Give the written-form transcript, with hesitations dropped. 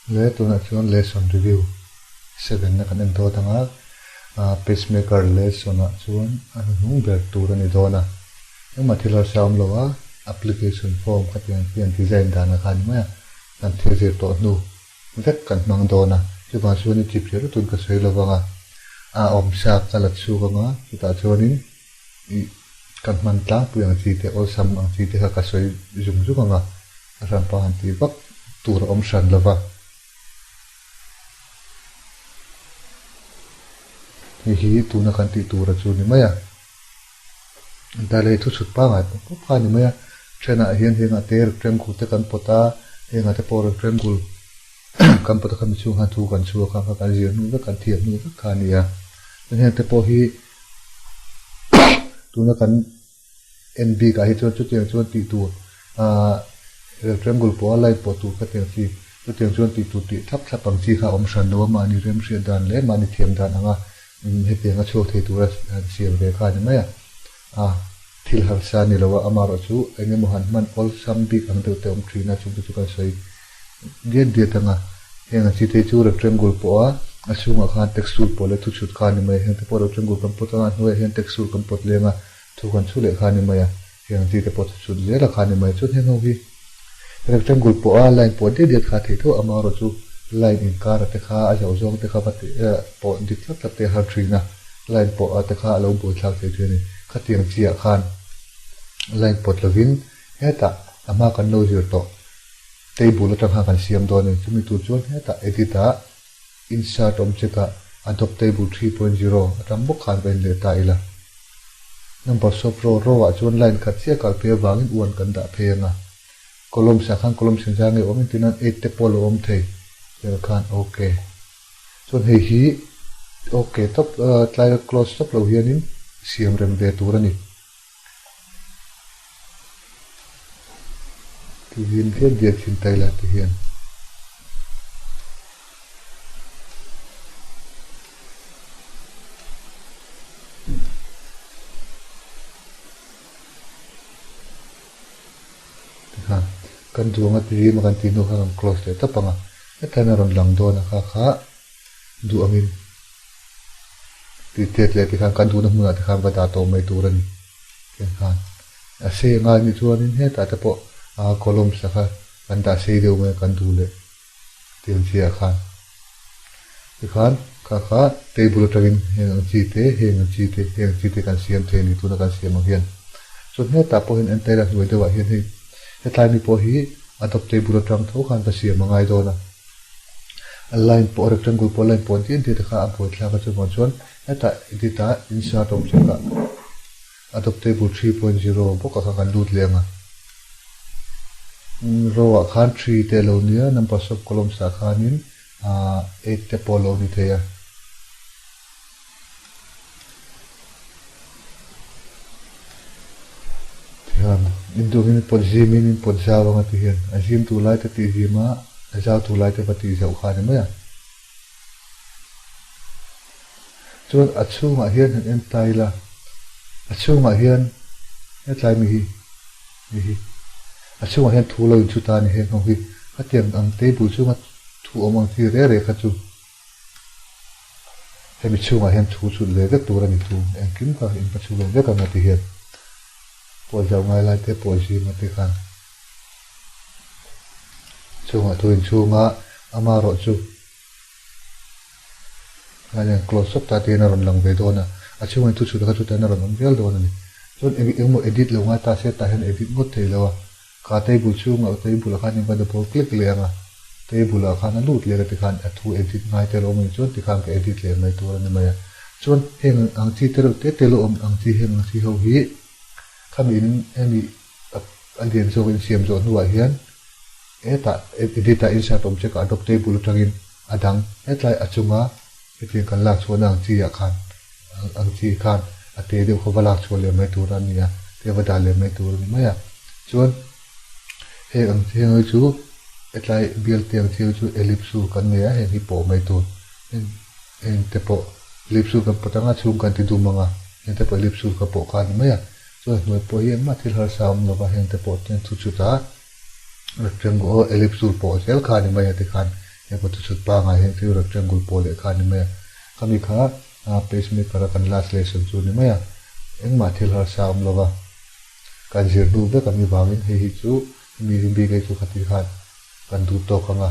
Le tunah chuan lesson review 7 na kan en dawn anga pacemaker lesson ah chuan a hnuhnung ber tur a ni dawn a. Engmah thil harsa awm lo a, application form khatiang hian design dan a kha a ni mai a, kan thil zir tawh hnu vek kan hmang dawn a, chuvang chuan i chip kher tun ka sawi lo vang a, a awmsa ka la chhuk anga chutah chuanin ih kan hman tlangpui ang chi te awlsam ang chi te kha ka sawi zung zung anga a hranpa han tih vak tur a awm hran lo va. Hei hi tuna kan tih tura chu ni mai a. Dale thu chhut pangai pawp pawp kha a ni mai a, thenah hian hengah te rectangle te kan pawt a, hengah te pawh rectangle kan pawt a khami chhung khan thu kan chhuak a, kha kan zir hnu vek kan thiam hnu vek kha a ni a, chuan heng te pawh hi tuna kan en bik ah hi chuan chutiang chuan tih tur ahh rectangle pawh a line pawh tur khatiang chi chutiang chuan tih tur tih thlap thlap ang chi kha a awm hran lo a, mahni remhriat dan leh mahni thiam dan anga Hetiang a chhuak thei tura han siam ve kha a ni mai a, a thil harsa a ni lo a, amaherawh chu eng emaw han hman awlsam bik ang deuh te awm thin a, chungte chu kan sawi diat diat ang a, heng an chi te chu rectangle pawh a, a chhungah khan text tool pawh leh thu chhut kha a ni mai a, heng te pawh rectangle kan pawt anga a hnuaiah hian text tool kan pawt leng a, thu kan chhu leh kha a ni mai a, heng an chi te pawh thu chhut zel a kha a ni mai, chuan heng ho hi rectangle pawh a line pawh diat diat kha a thei tho a, amaherawh chu line inkar a te kha a zoh zawng te kha va ti pawh dik thlap thlap te a har thin a, line pawh a te kha a lo buaithlak thei thin a ni. Khatiang chiah khan line pawt lovin hetah a hma kan lo zir tawh table atang khan kan siam dawn a ni. Chumi tur chuan hetah edit ah insert awm check ah adopt table 3.0 atang bawk khan va inleh ta ila. Number sawp row row ah chuan line khat chiah kal phei avangin one kan dah phei anga. Columns ah khan columns inzar ngei awm engtin nan 8 te pawh a lo awm thei vel khan ok. Chuan hei hi ok tawp tlai close tawp lo hianin siam rem ve tur a ni. Ti hian hian diak thin ta ila ti hian. Tikhan kan duh anga rim a kan tih hnu khan kan close leh tawp ang a, hetah hian a rawn lang dawn a kha kha duh angin tih tiat leh tikhan kan duhna hmunah tikhan va dah tawh mai tur a ni. Tikhan a sei anga a nih chuanin hetah te pawh a columns a kha kan dah sei deuh mai a kan duh leh tiang chiah khan tikhan kha kha table atangin heng ang chi te heng ang chi te heng ang chi te kan siam thei a ni tuna kan siam ang hian chuan hetah pawh hian entire a hnuai deuhah hian hei hetlai mi pawh hi a top table atang tho khan ka siam a ngai dawn a a line pawh rectangle pawh line pawh diat diat a kha a buaithlak a chuvang chuan hetah edit ah insert object ah a top table 3.0 bawk ah khan kan lut leh ang a. Row ah khan 3 te a lo nia, number sub columns ah khanin 8 te pawh a lo ni thei a. Tihian induhin in pawt zim in in pawt zau anga tihian a zim tur lai te tih zim a, a zau tur lai te va tih zauh kha a ni mai a. Chuan a chhungah hian han en ta ila, a chhungah hian hetlai mi hi hei hi a chhungah hian thu lo inchhu ta a ni heng ho hi khatiang ang table chhunga thu awm ang chi re re kha chu hemi chhungah hian thu chhut ve vek tur a ni thu engkim kha in va chhu ve vek ang a ti hian pawh zau ngai lai te pawh zing a te khan chhungah thu inchhunga amaherawh chu. Hian close up ta te hian a rawn lang ve dawn a, a chhungah hian thuchhut kha chutah hian a rawn awm zel dawn a ni. Chuan eng engemaw edit lo ngai ta se tah hian edit ngawt thei lo a, kha table chhungah table ah khan in va double click leh ang a, table ah khan a lut leh a tikhan a thu edit ngai te lo awm a nih chuan tikhan ka edit leh mai tur a ni mai a. Chuan heng ang chi te reuh te te lo awm ang chi heng ang chi ho hi khami in hemi a lian zawk in siam zawh hnuah hian hetah edit ah insert awm che ka adopt table atangin a dang hetlai a chunga hetiang kan lak chhuahna ang chi ah khan ang chi khan a te deuh kha va lak chhuah leh mai tur a ni a te va dah leh mai tur a ni mai a chuan heng ang chi heng chu hetlai bial te ang chi chu ellipse kan nei a heng hi pawh mai tur heng heng te pawh ellipse kan pawt anga chhung kan ti dum anga heng te pawh ellipse ka pawh kha a ni mai a. Chuan hnuai pawh hi engmah thil harsa awm lo va, heng te pawh chuan thu chhut a rectangle ellipse pawh zel kha a ni mai a tikhan Hepa thu chhut pangai hian chu rectangle pawh leh kha a ni mai a. Khami kha pacemaker a kan last lesson chu a ni mai a. Engmah thil harsa a awm lo va. Kan zir hnu vek a mi vangin hei hi chu hemi bik hi chu khati khan kan duh tawk ang a.